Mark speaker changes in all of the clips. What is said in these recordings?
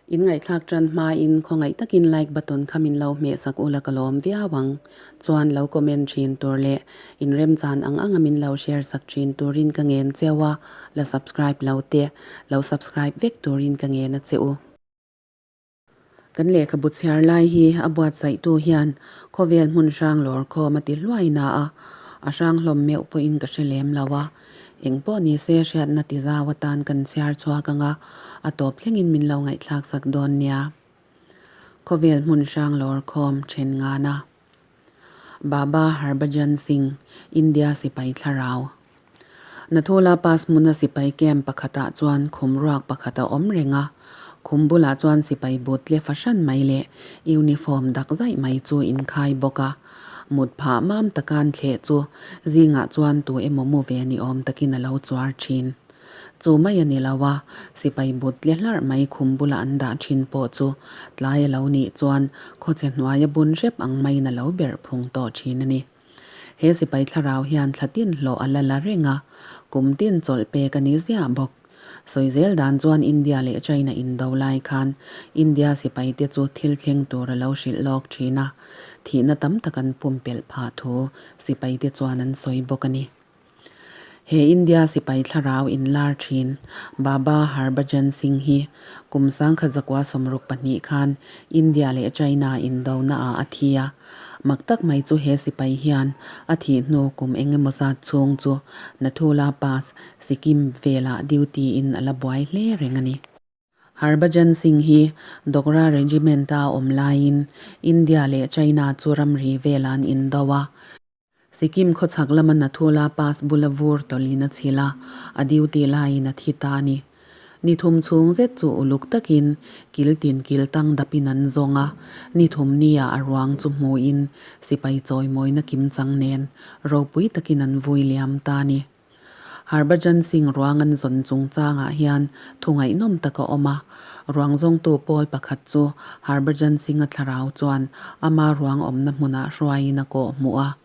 Speaker 1: In ngaihthlak tan hmain khawngaih takin like button kha min lo hmeh sak ula ka lawm viau ang. Chuan lo comment thin tur leh in remchan ang anga min lo share sak thin turin ka ngen cheu a, la subscribe lo te lo subscribe vek turin ka ngen a che u. Kan lehkhabu chhiar lai hi a buatsaihtu hian khawvel hmun hrang lawr khawm a ti hluai na a, a hrang hlawm meuh pawhin ka hre lem lo a. Eng pawh ni se hriatna ti zau atan kan chhiar chhuak ang a, a tawp thlengin min lo ngaihthlak sak dawn nia. Khawvel hmun hrang lawr khawm then ngana. Baba Harbhajan Singh, India sipai thlarau. Nathula Pass hmuna sipai camp pakhatah chuan khum ruak pakhat a awm reng a, khum bulah chuan sipai but tle fahran mai leh uniform dak zaih mai chu inkhai bawk a. Mut phah mam takan thleh chu zingah chuan tu emaw mu ve ni awm takin a lo chuar thin. Chu mai a ni lo a, sipai but tle hlarh mai khum bula an dah thin pawh chu tlai a lo nih chuan khawchhe hnuaia bun hrep ang maiin a lo berh phung tawh thin a ni. He sipai thlarau hian thla tin hlawh a la la reng a, kum tin chawlh pek a ni ziah bawk. Sawi zel dan chuan India leh China indo lai khan India sipaite chu thil thleng tur a lo hrilh lawk thin a, thihna tam tak an pumpelh phah thu sipaite chuan an sawi bawk a ni. He India sipai thlarau inlar thin Baba Harbhajan Singh hi kum sangkhat zakua 62 khan India leh China indona ah a thi a. Mak tak mai chu he sipai hian a thih hnu kum eng emaw zat chhung chu Nathula Pass, Sikkim velah duty in a la buai hle reng a ni. Harbhajan Singh hi Dogra Regiment a awm laiin India leh China chu ramri velah an indo a. Sikkim khawchhak lama Nathula Pass bula vur tawlhin a chhil a, a duty laiin a thi ta a ni. Ni thum chhung zet chu uluk takin kil tin kil tang dapin an zawng a, ni thum nia a ruang chu hmuin sipai chawimawina kimchang nen ropui takin an vui liam ta a ni. Harbhajan Singh ruang an zawn chungchangah hian thu ngaihnawm tak a awm a. Ruang zawngtu pawl pakhat chu Harbhajan Singh-a thlarau chuan ama ruang awmna hmunah hruaiin a kawh hmuh a.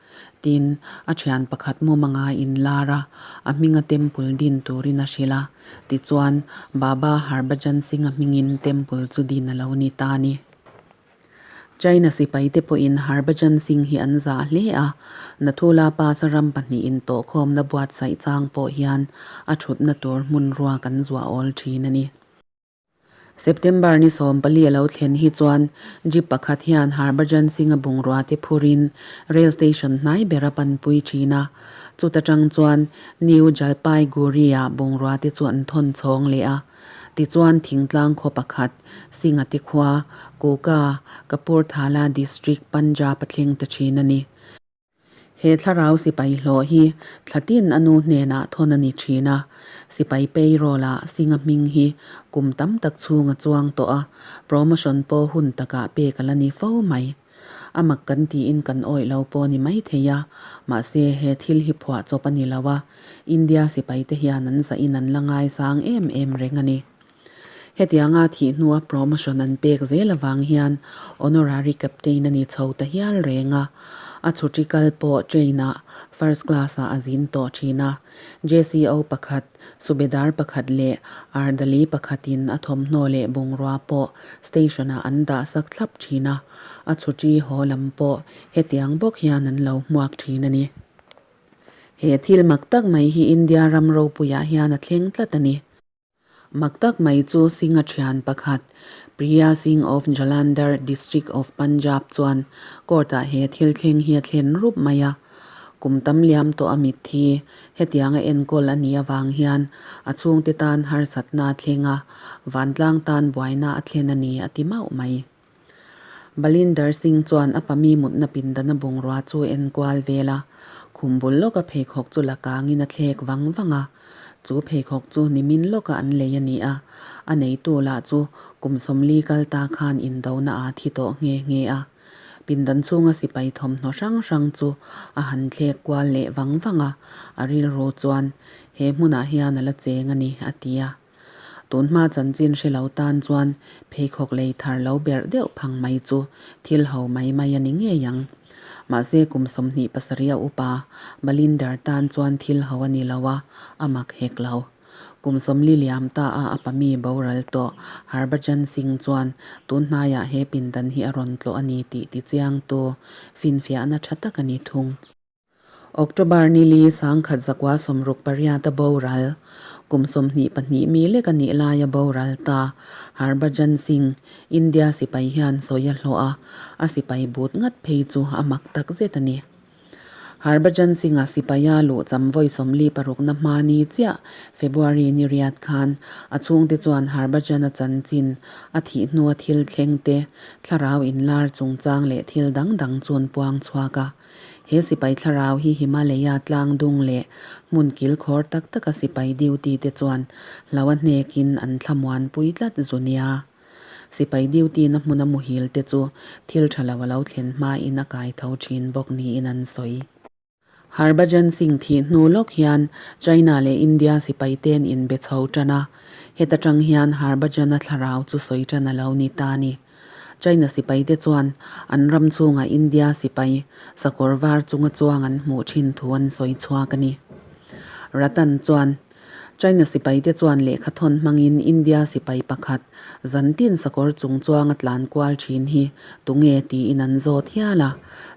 Speaker 1: Tin, a thian pakhat mumanga inlar a, a hminga temple din turin a hrilh a. Tichuan, Baba Harbhajan Singh-a hmingin temple chu din a lo ni ta a ni. China sipaite pawhin Harbhajan Singh hi an zah hle a, Nathula Pass-a ram pahnihin tawhkhawmna buatsaih chang pawh hian a thutna tur hmun ruak an zuah awl thin a ni. September ni 14 a lo thlen hi chuan jeep pakhat hian Harbhajan Singh-a bungrua te phurin rail station hnai ber a panpui thin a, chuta tang chuan New Jalpaiguri-ah bungrua te chu an thawn chhawng leh a. Tichuan thingtlang khaw pakhat, Singati khua, Kuka, Kapurthala District, Punjab a thleng ta thin a ni. He thlarau sipai hlawh hi thla tin a nu hnenah thawn a ni thin a, sipai payroll ah Singa hming hi kum tam tak chhung a chuang tawh a, promotion pawh hun takah pek a la ni fo mai. A mak kan tiin kan awih lo pawh ni mai thei a, mahse he thil hi phuah chawp a ni lo a, India sipaite hian an zahin an la ngaisang em em reng a ni. Hetianga thih hnua promotion an pek zel avang hian honorary captain a ni chho ta hial reng a, a chhutri kal pawh train-ah first class-ah a zin tawh thin a, JCO pakhat Subedar pakhat leh Ardali pakhatin a thawmhnaw leh bungrua pawh station-ah an dah sak thlap thin a, a chhuṭi haw lam pawh hetiang bawk hian an lo hmuak thin a ni. He thil mak tak mai hi India ram ropuiah hian a thleng tlat a ni. Mak tak mai chu Singh-a thian pakhat, Priya Singh of Jalandhar District of Punjab chuan court-ah he thil thleng hi a thlen rup mai a. Kum tam liam tawh a mitthi hetianga enkawl a nih avang hian a chhungte tan harsatna a thleng a, vantlang tan buaina a thlen a ni a ti mauh mai. Balinder Singh chuan a pami mutna pindana bungrua chu enkual vel a, khum bul lawka pheikhawk chu la kangin a thlek vang vang a. Chu pheikhawk chu nimin lawka an lei a ni a, a neitu lah chu kum 40 kal ta khan indona aa thi tawh nghe nghe a. Pindan chhunga sipai thawmhnaw hrang hrang chu a han thlek kual leh vang vang a, a rilru chuan, He hmunah hian a la cheng a ni, a ti a. Tunhma chanchin hre lo tan chuan pheikhawk lei thar lo berh deuh phang mai chu thil ho mai mai a ni ngei ang. Mahse kum 27 a upa Balinder tan chuan thil ho a ni lo a, a mak hek lo. Kum 40 liam ta a a pami boral tawh Harbhajan Singh chuan tun hnaiah he pindan hi a rawn tlawh a ni tih tichiangtu finfiahna tha tak a ni thung. October nili 1968 a boral, kum 22 mi lek a nih laia boral ta Harbhajan Singh, India sipai hian sawi a hlawh a, a sipai but ngat phei chu a mak tak zet a ni. Harbhajan Singh-a sipaia luh cham vawi 46 na hma ni chiah February ni riat khan a chhungte chuan Harbhajan-a chanchin a thih hnua thil thleng te, thlarau inlar chungchang leh thil dang dang chu an puang chhuak a. He sipai thlarau hi Himalaya tlang dung leh hmun kilkhawr tak taka sipai duty te chuan hlo a hnekin an thlamuanpui tlat zu nia. Sipai duty na hmuna muhil te chu thil tha lo a lo thlen hmain a kai tho thin bawk niin an sawi. Harbhajan Singh thih hnu lawk hian China leh India sipai ten inbe chho tan a, heta tang hian Harbhajan-a thlarau chu sawi tan a lo ni ta a ni. China sipai te chuan an ram chhungah India sipai sakawr var chunga chuang an hmuh thin thu an sawi chhuak a ni. Ratan chuan China sipaite chuan lehkha thawn hmangin India sipai pakhat zantin sakawr chung chuanga tlan kual thin hi tunge tiin an zawt hial a.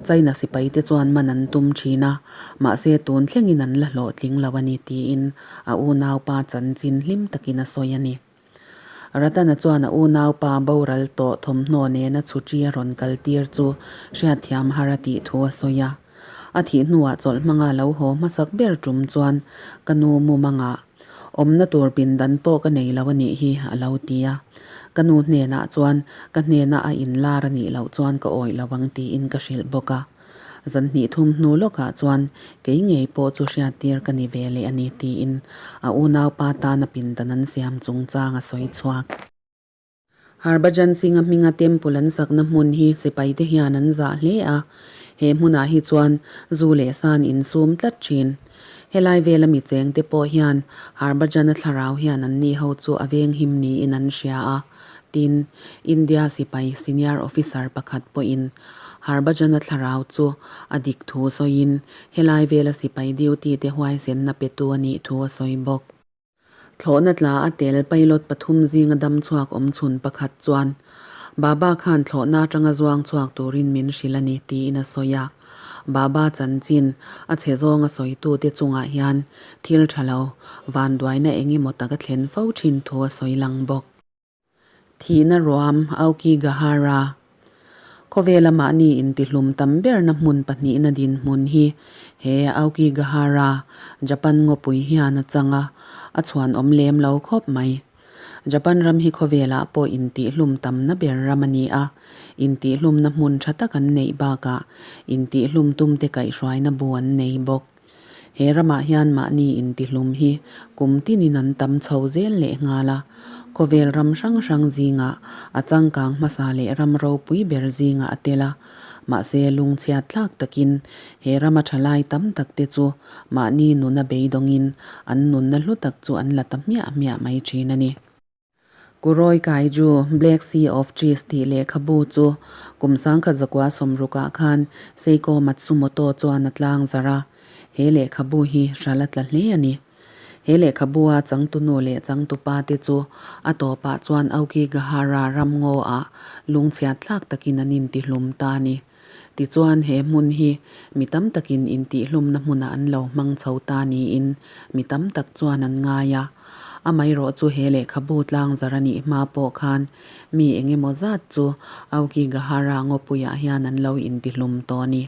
Speaker 1: China sipaite chuan man an tum thin a, mahse tun thlengin an la hlawhtling lo a ni tiin a unaupa chanchin hlim takin a sawi a ni. Ratana chuan a unaupa boral tawh thawmhnaw nena chhuṭi a rawn kaltir chu hriatthiam har a tih thu a sawi a. A thih hnuah chawlh hmanga lo haw hmasak ber ṭum chuan ka nu mumangah awmna tur pindan pawh ka nei lo a nih hi a lo ti a. Ka nu hnenah chuan ka hnena a inlar a nih loh chuan ka awih lo ang tiin ka hrilh bawk a. Zan hnih thum hnu lawkah chuan kei ngei pawh chu hriattir ka ni ve leh a ni tiin a unaupa tana pindan an siam chungchang a sawi chhuak. Harbhajan Singh-a hminga temple an sakna hmun hi sipaite hian an zah hle a, he hmunah hi chuan zu leh san insum tlat thin. Helai vela mi chengte pawh hian Harbhajan-a thlarau hian anni ho chu a venghim niin an hria a. Tin, India sipai senior officer pakhat pawhin Harbhajan-a thlarau chu a dik thu sawiin helai vela sipai duty te huaisenna petu a nih thu a sawi bawk. Thlawhna tla a tel pilot pathum zinga dam chhuak awm chhun pakhat chuan Baba khan thlawhna atanga zuang chhuak turin min hrilh a ni tiin a sawi a. Baba chanchin a chhe zawnga sawitute chungah hian thil tha lo, vanduaina eng emaw tak a thlen fo thin thu a sawi lang bawk. Thihna ruam Aokigahara Khawvela mahni intihlum tam berna hmun pahnihna dinhmun hi he Aokigahara, Japan ngawpui hian a chang a, a chhuanawm lem lo khawp mai. Japan ram hi khawvelah pawh intihlum tamna ber ram a ni a, intihlumna hmun tha tak an neih bakah intihlum tumte kaihhruaina bu an nei bawk. He ramah hian mahni intihlum hi kum tinin an tam chho zel leh nghal a, khawvel ram hrang hrang zingah a changkang hmasa leh ram ropui ber zingah a tel a, mahse lungchhiat tlak takin he rama thalai tam takte chu mahni nuna beidawngin an nunna hlu tak chu an la ta hmiah hmiah mai thin a ni. Kuroi Kaiju, Black Sea of Trees tih lehkhabu chu kum 1960 khan Seiko Matsumoto chuan a tlang zarh a, he lehkhabu hi hral a tla hle a ni. He lehkhabua changtunu leh changtupa te chu a tawpah chuan Aokigahara ramngaw-ah lungchhiat thlak takin an intihlum ta a ni. Tichuan he hmun hi mi tam takin intihhlumna hmunah an lo hmang chho ta niin mi tam tak chuan an ngai a. Amaherawh chu he lehkhabu tlangzar a nih hma pawh khan mi eng emaw zat chu Aokigahara ngawpuiah hian an lo intihlum tawh a ni.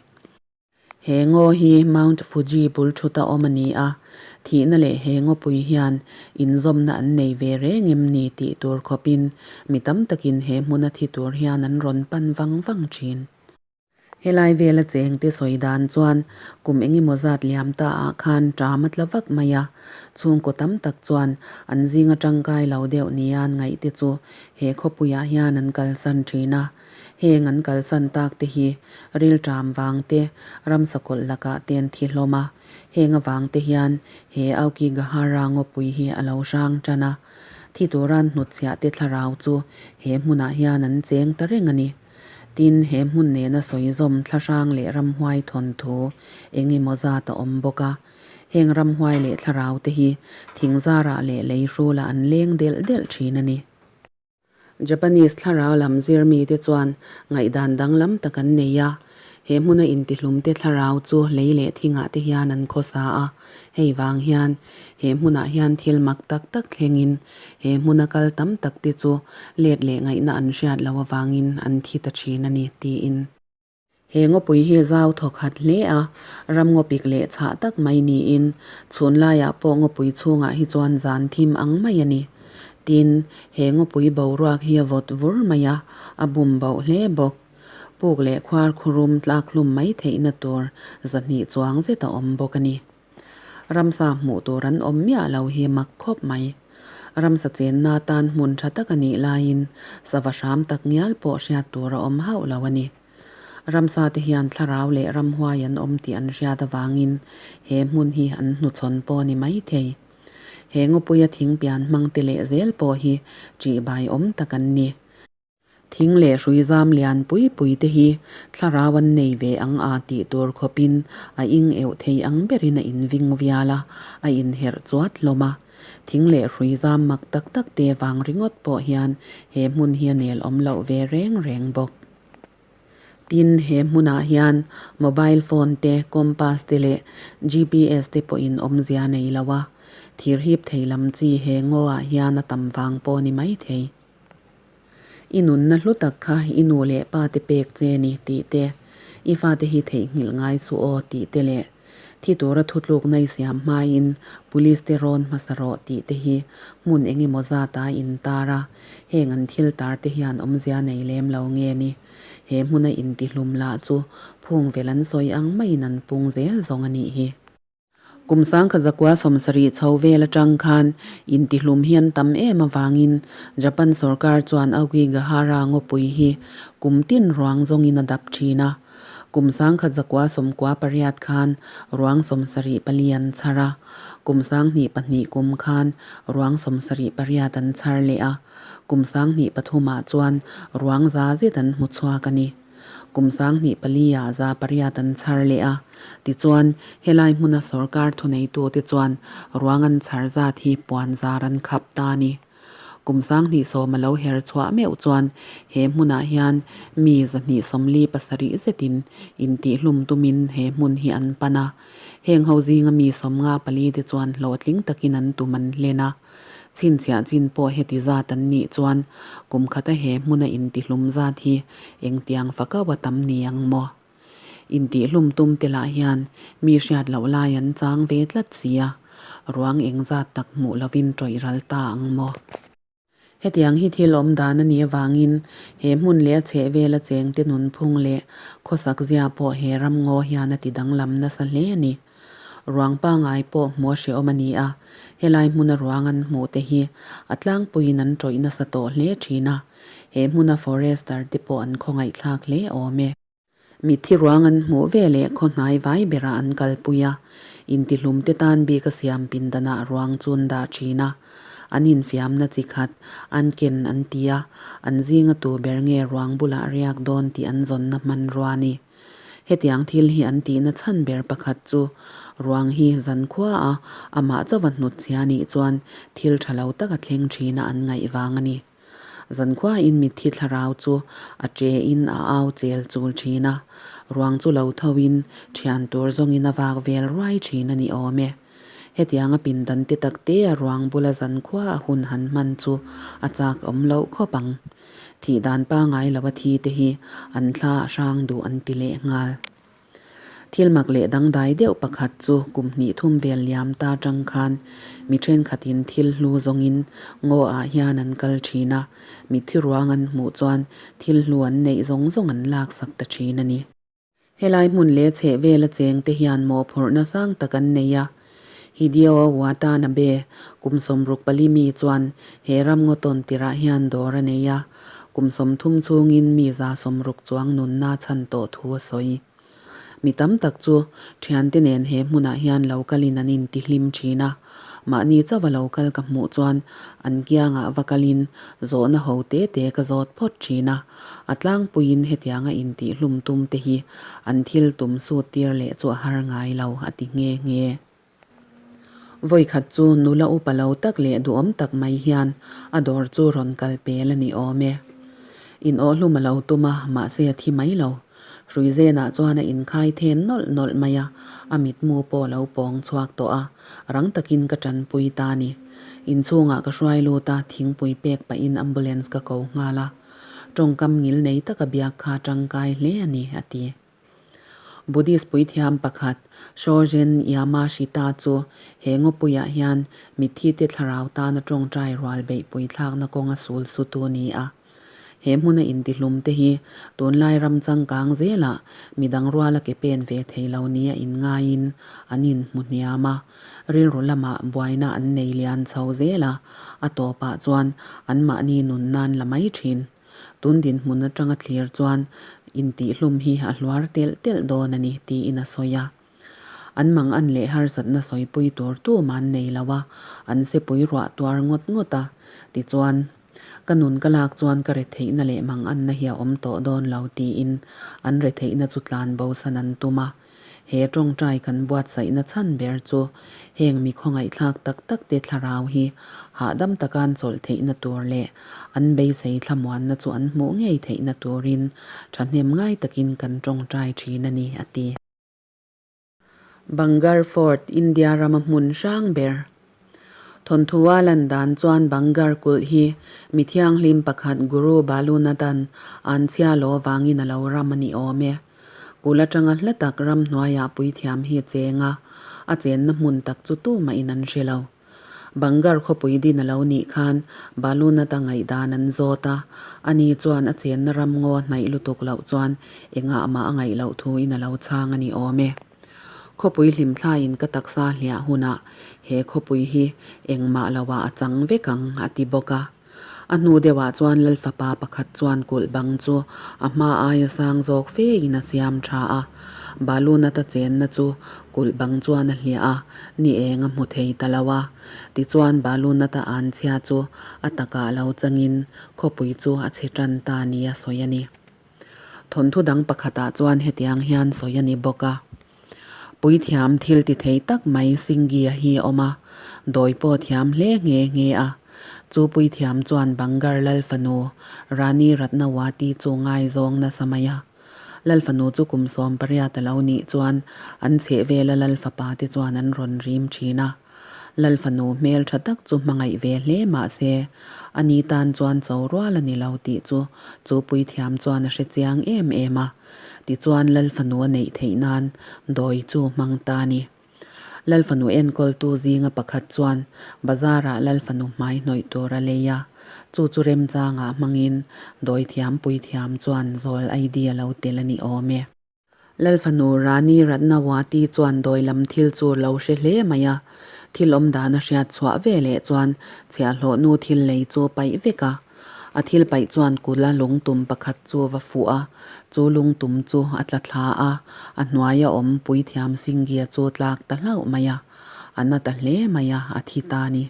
Speaker 1: He ngaw hi Mount Fuji bul thut a awm a ni a, thihna leh he ngawpui hian inzawmna an nei ve reng em ni tih tur khawpin mi tam takin he hmuna thi tur hian an rawn pan vang vang thin. Helai vela chengte sawi dan chuan kum engemaw zat liam ta ah khan ṭam a tla vak mai a, chhungkaw tam tak chuan an zinga tangkai lo deuh nia an ngaihte chu he khawpuiah hian an kalsan thin a. Heng an kalsan tak te hi rilṭam vang te, ramsa kawlh lakah te an thi hlawm a. Heng avang te hian he Aokigahara ngawpui hi a lo hrang ṭan a. Thi turan hnutchhiah te thlarau chu he hmunah hian an cheng ta reng a ni. Tin, he hmun nena sawi zawm thlahrang leh ramhuai thawnthu eng emaw zat a awm bawk a. Heng ramhuai leh thlarau te hi thingzarah leh lei hrulah an leng delh delh thin a ni. Japanese thlarau lam zir mite chuan ngaihdan danglam tak an nei a, he hmuna intihlumte thlarau chu lei leh thingah te hian an khawsa a, hei vang hian he hmunah hian thil mak tak tak thlengin he hmuna kal tam tak te chu let leh ngaihna an hriat loh avangin an thi ta thin a ni, tiin. He ngawpui hi zau thaw khat hle a, ram ngawpik leh chhah tak mai niin chhun laiah pawh ngawpui chhungah hi chuan zan thim ang mai a ni. Tin, he ngawpui boruak hi a vawt vur mai a, a bum bauh hle bawk. Puk leh khuar khurum tlak hlum mai theihna tur zahnih chuang zet a awm bawk a ni. Ramsa hmuh tur an awm miah lo hi mak khawp mai. Ramsa chenna tan hmun tha tak a nih laiin sava hram tak ngial pawh hriat tur a awm hauh lo a ni. Ramsa te hian thlarau leh ramhuai an awm tih an hriat avangin he hmun hi an hnuchhawn pawh a ni mai thei. He ngawpuia thingpian hmangte leh zel pawh hi ṭihbai awm tak an ni. Thing leh hrui zam lian pui pui te hi thlarau an nei ve ang a tih tur khawpin a ing euh thei ang berin a inving vial a, a inherh chuat hlawm a. Thing leh hrui zam mak tak tak te vang ringawt pawh hian he hmun hi a nel awm loh ve reng reng bawk. Tin, he hmunah hian mobile phone te, compass te leh GPS te pawhin awmzia nei lo a, thir hip thei lam chi he ngaw ah hian a tam vang pawh ni mai thei. I nunna hlu tak kha i nu leh pa te pek che ni tih te, i fate hi theihnghilh ngai suh aw tih te leh thi tura thutlukna i siam hmain police te rawn hmasa rawh tih te hi hmun eng emaw zata in tar a, heng an thil tar te hian awmzia nei lem lo nge ni? He hmuna intihlum lah chu phung vel an sawi ang maiin an pung zel zawng a nih hi. Kum sangkhat zakua 70 chho vel atang khan intihlum hi an tam em avangin Japan sorkar chuan Aokigahara ngawpui hi kum tin ruang zawngin a dap thin a. Kum 1998 khan ruang 74 an chhar a, kum 2002 kum khan ruang 78 an chhar leh a, kum 2003 ah chuan ruang za zet an hmu chhuak a ni. Kum 2004 ah 800 an chhar leh a, tichuan helai hmuna sorkar thuneitute chuan ruang an chhar zat hi puan zar an khap ta a ni. Kum 2010 a lo her chhuah meuh chuan he hmunah hian mi 247 zetin intihhlum tumin he hmun hi an pan a, heng ho zinga mi 54 te chuan hlawhtling takin an tum an hlen a. Chhinchhiah chin pawh heti zat an nih chuan kum khata he hmuna intihlum zat hi engtiang fakau a tam ni ang maw? Intihlum tum te lah hian mi hriat loh lai an chang ve tlat si a, ruang eng zat tak hmuh lovin tawih ral ta ang maw? Hetiang hi thil awm dan a nih avangin he hmun leh a chhehvela chengte nunphung leh khawsak zia pawh he ramngaw hian a ti danglam nasa hle a ni. Ruang pangai pawh hmuh a hrehawm a ni a, helai hmuna ruang an hmuh te hi a tlangpuiin an tawih nasa tawh hle thin a, he hmuna forester te pawh an khawngaihthlak hle awm e. Mitthi ruang an hmuh ve leh khaw hnai vai berah an kalpui a, intihlum te tan bik a siam pindanah ruang chu an dah thin a, an infiamna chi khat an ken an ti a, an zinga tu ber nge ruang bulah riak dawn tih an zawnna hmanrua a ni. Hetiang thil hi an tihna chhan ber pakhat chu ruang hi zankhua a amah chauha hnutchhia nih chuan thil tha lo tak a thleng thin a an ngaih vang a ni. Zankhuain mitthi thlarau chu a che in a au chel chul thin a, ruang chu lo tho in thian tur zawngin a vak vel ruai thin a ni awm e. Hetianga pindan te tak te a ruang bula zankhua a hun han hman chu a chak awm loh khawp ang. Thih dan pangai lo a thi te hi an thla a hrang duh an ti leh nghal. Thil mak leh dangdai deuh pakhat chu kum hnih thum vel liam ta tang khan mi thenkhatin thil hlu zawngin ngaw ah hian an kal thin a, mitthi ruang an hmuh chuan thil hlu an neih zawng zawng an laksak ta thin a ni. Helai hmun leh chheh vela chengte hian mawhphurhna sang tak an nei a. Hideo Watanabe, kum 64 mi chuan he ram ngaw tawn tirah hian dawr a nei a, kum 30 chhungin mi 60 chuang nunna chhan tawh thu a sawi. Mi tam tak chu thiante nen he hmunah hian lo kalin an intihlim thin a, mahni chauha lo kal ka hmuh chuan an kiangah va kalin zawhna ho te te ka zawt phawt thin a. A tlangpuiin hetianga intihhlum tum te hi an thil tum sut tir leh chu a har ngai lo, a ti nghe nghe. Vawikhat chu nula upa lo tak leh duhawm tak mai hian a dawr chu rawn kal pel a ni awm e. In awhlum a lo tum a, mahse a thi mai lo. Hruizenah chuan a inkhai then nawlh nawlh mai a, a mitmu pawh a lo pawng chhuak tawh a, rang takin ka tanpui ta a ni. Inchhungah ka hruai lut a, thingpui pek pahin ambulance ka ko nghal a. Tawngkam ngil nei taka biak kha tangkai hle a ni, a ti. Buddhist puithiam pakhat, Shozen Yamashita chu he ngawpuiah hian mitthite thlarau tana tawngtai rual beihpui thlakna kawnga sul sutu a ni a. He hmuna intihlum te hi tunlai ram changkang zelah midang ruala ke pen ve thei lo nia inngaiin an inhmu hniam a, rilru lamah buaina an nei lian chho zel a, a tawpah chuan anmahni nun nan la mai thin. Tun dinhmun atanga thlir chuan intihhlum hi a hluar telh telh dawn a ni tiin a sawi a. An mang an leh harsatna sawipui tur tum an nei lo a, an sepui ruah tuar ngawt ngawt a. Tichuan, ka nun ka lak chuan ka retheihna leh mang anna hi a awm tawh dawn lo tiin an retheihna chu tlan bosan an tum a. He tawngtai kan buatsaihna chhan ber chu heng mi khawngaihthlak tak tak te thlarau hi hahdam taka an chawlh theihna tur leh an beisei thlamuanna chu an hmuh ngei theihna turin thahnem ngai takin kan tawngtai thin a ni, a ti. Bangar Fort, India rama hmun hrang ber. Thawnthua lan dan chuan Bangar kulh hi mi thianghlim pakhat Guru Balunathan an chhia lo avangin a lo ram a ni awm e. Kulh atanga hla tak ramhnuaiah puithiam hi a cheng a, a chenna hmun tak chu tumahin an hre lo. Bangar khawpui din a lo nih khan Balunata ngaihdan an zawt a, ani chuan a chenna ram ngaw a hnaih lutuk loh chuan engah mah a ngaih loh thuin a lo chhang a ni awm e. Khawpui hlimthlaiin ka taksa hliah hunah he khawpui hi engmah loah a chang vek ang a ti bawk a. A hnu deuhah chuan Lalfapa pakhat chuan kulh bang chu a hma aia sang zawk fe in a siam tha a. Balunata chenna chu kulh bang chuan a hliah a, ni eng a hmu thei ta lo a. Tichuan Balunata anchhia chu a takah lo changin khawpui chu a chhe tan ta nia sawi a ni. Thawnthu dang pakhatah chuan hetiang hian sawi a ni bawk a. Puithiam thil ti thei tak mai Singhi-a hi a awm a, dawi pawh thiam hle nghe nghe a. Chu puithiam chuan Bangar Lalfanu Rani Ratnawati chu ngaizawng nasa mai a. Lalfanu chu kum 18 a lo nih chuan an chhehvela Lalfapa te chuan an rawn rim thin a. Lalfanu hmel tha tak chu hmangaih ve hle mah se, ani tan chuan cho rual a ni lo tih chu chu puithiam chuan a hre chiang em em a. Tichuan Lalfanu a neih theih nan dawi chu hmang ta a ni. Lalfanu enkawltu zinga pakhat chuan bazarah Lalfanu hmai hnawih tur a lei a, chu chu remchangah hmangin dawithiam puithiam chuan zawl ID a lo tel a ni awm e. Lalfanu Rani Ratnawati chuan dawi lam thil chu lo hre hle mai a, thil awm dan a hriat chhuah ve leh chuan chhiahhlawhnu thil lei chu paih vek a. A thil paih chuan kula lungtum pakhat chu va fuh a, chu lungtum chu a tla thla a, a hnuaia awm puithiam Singhi-a chu tlak ta hlauh mai a, a na ta hle mai a, a thi ta a ni.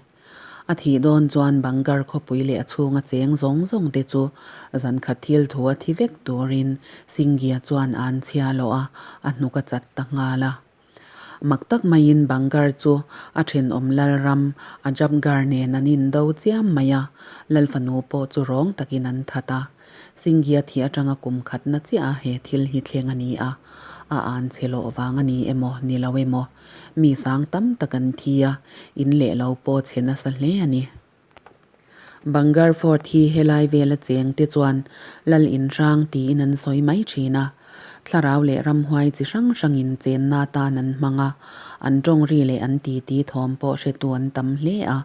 Speaker 1: A thih dawn chuan Bangar khawpui leh a chhunga cheng zawng zawng te chu zankhat thil thu a thi vek turin Singhi-a chuan a an chhia lawh a, a hnuk a chat ta nghal a. Mak tak maiin Bangar chu a thenawm Lalram Ajabgarh nen an indo chiam mai a, Lalfanu pawh chu rawng takin an that a. Singhi a thih atanga kum khatna chiah a he thil hi thleng a ni a, a an chhe lawh vang a ni emaw ni lo emaw, mi sang tam tak an thi a, in leh lo pawh chhe nasa hle a ni. Bangar Fort hi helai vela cheng te chuan Lal in hrang tiin an sawi mai thin a. Thlarau leh ramhuai chi hrang hrangin chenna atan an hmang a, an tawngri leh an titi thawm pawh hretu an tam hle a.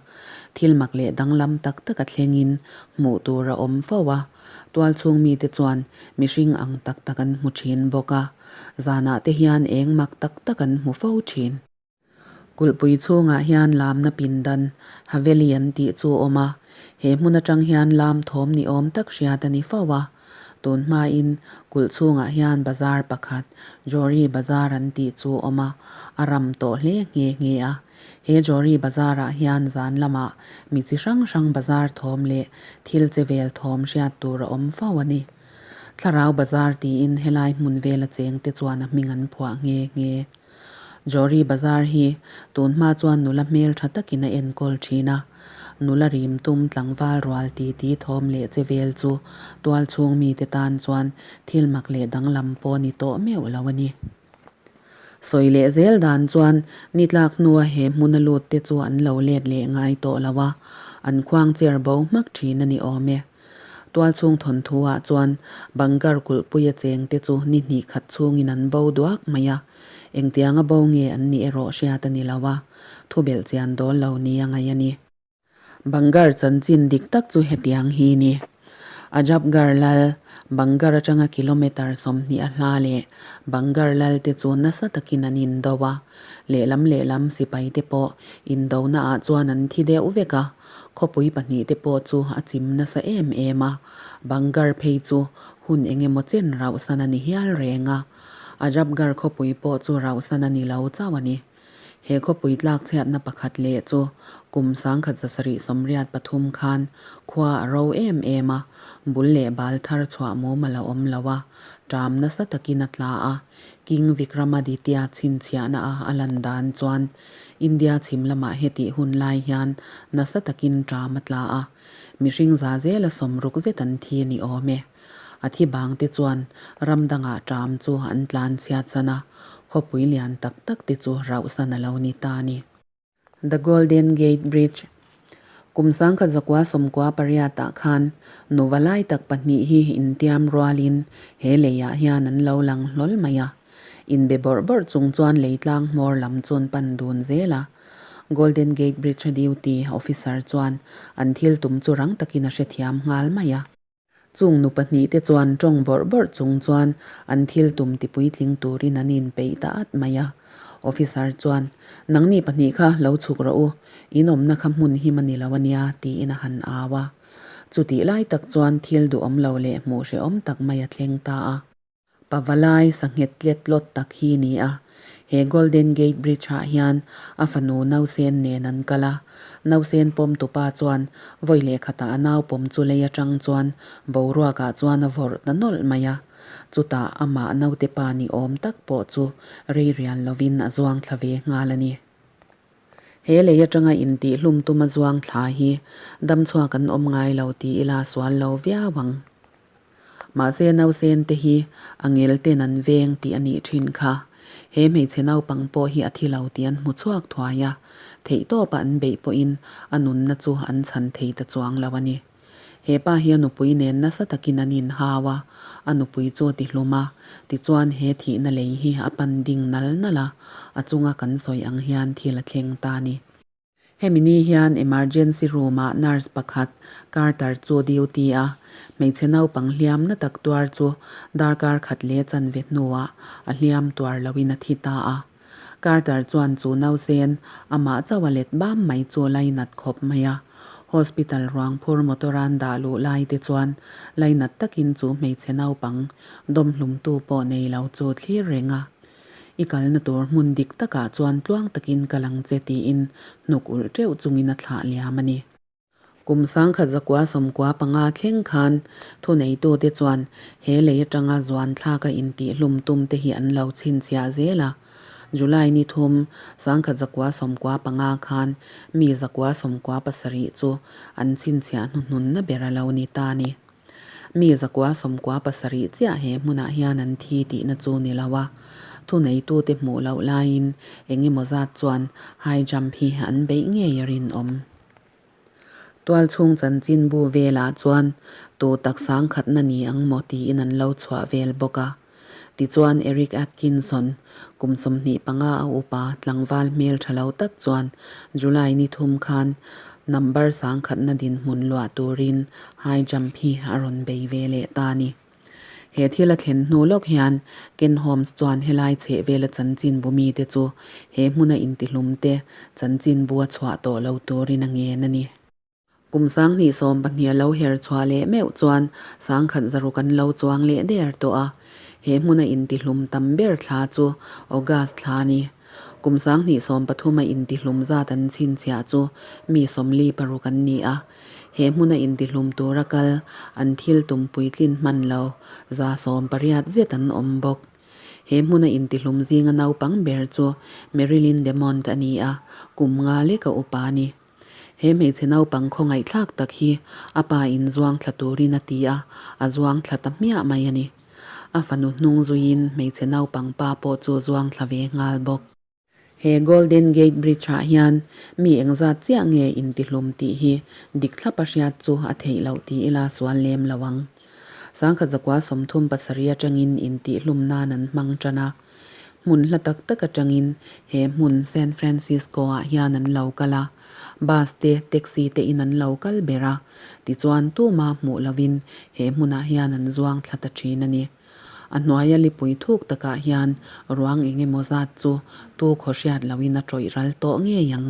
Speaker 1: Thil mak leh danglam tak tak a thlengin hmuh tur a awm fo a. Tualchhung mite chuan mihring ang tak tak an hmu thin bawk a. Zanah te hian eng mak tak tak an hmu fo thin. Kulhpui chhungah hian lamna pindan, Haveli an tih chu a awm a, he hmun atang hian lam thawm ni awm tak hriat a ni fo a. Tun hmain kulh chhungah hian bazar pakhat, Jori Bazar an tih chu a awm a, a ram tawh hle nghe nghe a. He Jori Bazar-ah hian zan lamah mi chi hrang hrang bazar thawm leh thil che vel thawm hriat tur a awm fo a ni. Thlarau Bazar tiin helai hmun vela chengte chuan a hming an phuah nghe nghe. Jori Bazar hi tunhma chuan nula hmel tha takin a enkawl thin a. Nula rim tum tlangval rual titi thawm leh che vel chu tual chhung mite tan chuan thil mak leh danglam pawh ni tawh meuh lo a ni. Sawi leh zel dan chuan ni tlak hnua he hmuna lut te chu an lo let leh ngai tawh lo a, an khuang chair bo hmak thin a ni awm e. Tualchhung thawnthu ah chuan Bangar kulhpuia cheng te chu ni hnih khat chhungin an bo duak mai a, engtianga bo nge an nih erawh hriat a ni lo a, thu belh chian dawl lo ni a ngaih a ni. Bangar chanchin dik tak chu hetiang hi ni. Ajabgarh lal, Bangar atanga kilometre 20 a hla leh Bangar lal te chu nasa takin an indo a, lehlam lehlam sipai te pawh indona ah chuan an thi deuh vek a, Khawpui pahnihte pawh chu a chim nasa em em a, Bangar phei chu hun eng emaw chen rauhsan a ni hial reng a. Ajabgarh khawpui pawh chu rauhsan a ni lo chauh a ni. He khawpui tlakchhiatna pakhat leh chu kum 1773 khan khua a ro em em a, bul leh bal thar chhuah mum a la awm lo a, ṭam nasa takin a tla a, King Vikramaditya chhinchhiahna a a lan dan chuan India chhim lamah hetih hun lai hian nasa takin ṭam a tla a, mihring za zela sawmruk zet an thi ni awm e. A thi bang te chuan ram dangah ṭam chu an tlan chhiat san a, khawpui lian tak tak te chu rauhsan a lo ni ta a ni. The Golden Gate Bridge Kum 1998 ah khan nuva lai tak pahnih hi intiam rualin he leiah hian an lo lang hlawl mai a. Inbe bawrh bawrh chung chuan leitlang hmawr lam chu an pan dun zel a. Golden Gate Bridge-a duty officer chuan an thil tum chu rang takin a hrethiam nghal mai a. Chung nu pahnihte chuan tawng bawrh bawrh chung chuan an thil tum ti puitling turin an inpeih ta at mai a. Officer chuan, Nangni pahnih kha lo chhuk rawh u, in awmna kha hmun him a ni lo a nia, tiin a han au a. Chutih lai tak chuan thil duhawm lo leh hmuh hrehawm tak mai a thleng ta a. Pavalai sanghet tlet tlawt tak hi ni a. He Golden Gate Bridge ah hian a fanu Nausen nen an kal a. Nausen pawm tupa chuan vawi leh khatah a nau pawm chu lei atang chuan boruak ah chuan a vawrh ta nawlh mai a. Chutah amah naute pa ni awm tak pawh chu rei rial lovin a zuang thla ve nghal a ni. He lei atanga intihhlum tuma zuang thla hi damchhuak an awm ngai lo ti ila sual lo viau ang. Mahse nausen te hi a ngel ten an veng tih a nih thin kha. He hmeichhe naupang pawh hi a thi lo tih an hmu chhuak thuai a, theihtawpa an beih pawhin a nunna chu an chhan thei ta chuang lo a ni. He pa hi a nupui nen nasa takin an inhau a, a nupui chu a ti hlum a, tichuan he thihna lei hi a pan ding nal nal a, a chunga kan sawi ang hian thil a thleng ta a ni. Hemi ni hian emergency room-ah nurse pakhat Carter chu duty a, hmeichhe naupang hliam na tak tuar chu darkar khat leh chanve hnuah a hliam tuar loin a thi ta a. Carter chuan chu nausen amah chauh a let bam mai chu lainat khawp mai a. Hospital ruang phur motor an dah luh lai te chuan lainat takin chu hmeichhe naupang dawmhlumtu pawh nei lo chu thlir reng a. I kalna tur hmun dik takah chuan tluang takin kal ang che tiin hnuk ulh teuh chungin a thlah liam a ni. Kum 1995 thleng khan thuneitute chuan he lei atanga zuan thlaka intihhlum tum te hi an lo chhinchhiah zel a. July ni thum 1995 khan mi 197 chu an chhinchhiah hnuhnunna ber a lo ni ta a ni. Mi 197 chiah he hmunah hian an thi tihna chu ni lo a, thuneitute hmuh loh laiin eng emaw zat chuan high jump hi an beih ngei a rinawm. Tualchhung chanchinbu velah chuan tu tak sangkhatna ni ang maw tiin an lo chhuah vel bawk a. Tichuan Eric Atkinson, kum 25 a upa tlangval hmel tha lo tak chuan July ni thum khan number sangkhatna dinhmun luah turin high jump hi a rawn bei ve leh ta a ni. He thil a thlen hnu lawk hian Ken Holmes chuan helai chhehvela chanchinbu mite chu he hmuna intihlumte chanchinbu a chhuah tawh lo turin a ngen a ni. Kum 2020 a lo her chhuah leh meuh chuan 1006 an lo chuang leh der tawh a. He hmuna intihlum tam ber thla chu August thla a ni. Kum 2013 a intihlum zat an chhinchhiah chu mi 46 an ni a. He hmuna intihlum tura kal an thil tum puitlin hman lo 180 zet an awm bawk. He hmuna intihlum zinga naupang ber chu Marilyn DeMont a ni a, kum nga leka upa a ni. He hmeichhe naupang khawngaihthlak tak hi a pa in zuang thla turin a ti a, a zuang thla ta hmiah mai a ni. A fanu hnung zuiin hmeichhe naupang pa pawh chu zuang thla ve nghal bawk. He Golden Gate Bridge-ah hian mi engzat chiah nge intihlum tih hi dik thlapa hriat chu a theih loh ti ila sual lem lo ang. Sangkhat zakua 37 atangin intihlum nan an hmang tan a. Hmun hla tak tak atangin he hmun San Francisco-ah hian an lo kal a. Bus te, taxi te in an lo kal ber a. Tichuan tuma hmuh lovin he hmunah hian an zuang thla ta thin a ni. A hnuaia lipui thuk takah hian ruang eng emaw zat chu tu khaw hriat loin a tawih ral tawh ngei ang.